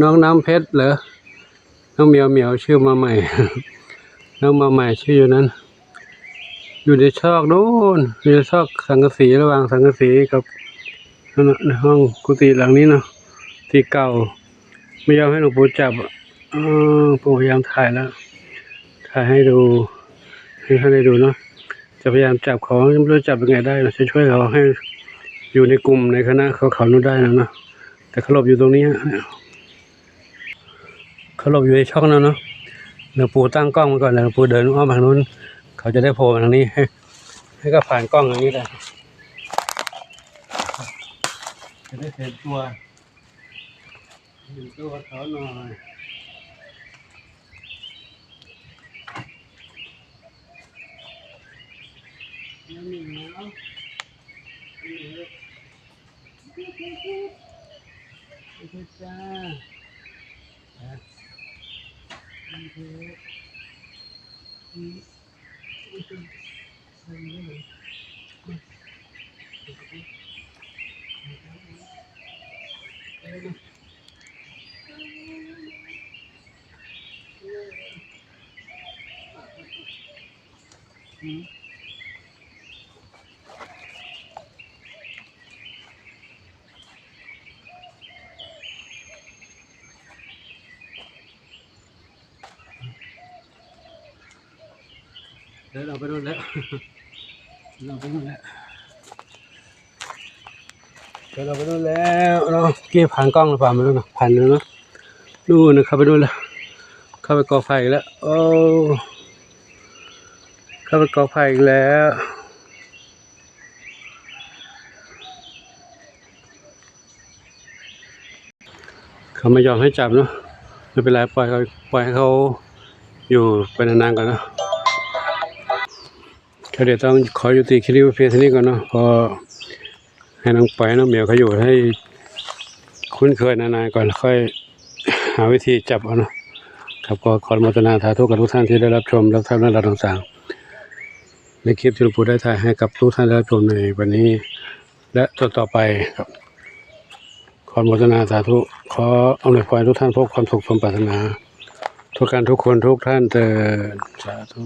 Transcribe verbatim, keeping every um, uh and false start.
น้องน้ำเพชรเหรอ น้องเหมียวเหมียวชื่อมาใหม่ น้องมาใหม่ชื่ออยู่นั้น อยู่ในซอกนู้น อยู่ในซอกสังกะสี ระหว่างสังกะสีกับนั่นน่ะ ในห้องกุฏิหลังนี้เนาะ ที่เก่า ไม่ยอมให้หลวงปู่จับอ่ะ เออ ปู่พยายามถ่ายแล้ว ถ่ายให้ดู ให้ท่านได้ดูเนาะ จะพยายามจับเขา ไม่รู้จับยังไงได้นะ จะช่วยเขาให้อยู่ในกลุ่มในคณะเขาเขานู้นได้นะเนาะ แต่เขาหลบอยู่ตรงนี้ฮะ เขาหลบอยู่ในช่องนั้นเนาะ หลวงปู่ตั้งกล้องมาก่อน หลวงปู่เดินอ้อมมาทางนู้น เขาจะได้โผล่มาทางนี้ ให้ ให้ก็ผ่านกล้องทางนี้ได้ จะได้เห็นตัว เห็นตัวเขาหน่อย แล้วมีแล้ว โอเคจ้า อ่ะ โอเค อืม โอเค อืม เดินออกไปนู่นแล้ว เดินออกไปนู่นแล้ว เดินออกไปนู่นแล้วเนาะ เมื่อกี้ผ่านกล้องหรือเปล่าไม่รู้นะ ผ่านแล้วเนาะ นู่นนะ เข้าไปนู่นแล้ว เข้าไปกองไฟอีกแล้ว โอ้ เข้าไปกองไฟอีกแล้ว เขาไม่ยอมให้จับเนาะ ไม่เป็นไร ปล่อยเขา ปล่อยให้เขาอยู่ไปนานๆก่อนเนาะ ก็เดี๋ยวต้องขอยุติคลิปเพียงเท่านี้ก่อนเนาะ ก็ให้น้องปอยน้องเหมียวเขาอยู่ให้คุ้นเคยนานๆก่อน ค่อยหาวิธีจับเอาเนาะ ครับ ก็ขออนุโมทนาสาธุกับทุกท่านที่ได้รับชมรับทราบเรื่องราวต่างๆ ในคลิปที่หลวงปู่ได้ถ่ายให้กับทุกท่านได้รับชมในวันนี้ และต่อๆไปครับ ขออนุโมทนาสาธุ ขออำนวยพรทุกท่านพบความสุขสมปรารถนา ทุกการทุกคนทุกท่านเทอญ สาธุ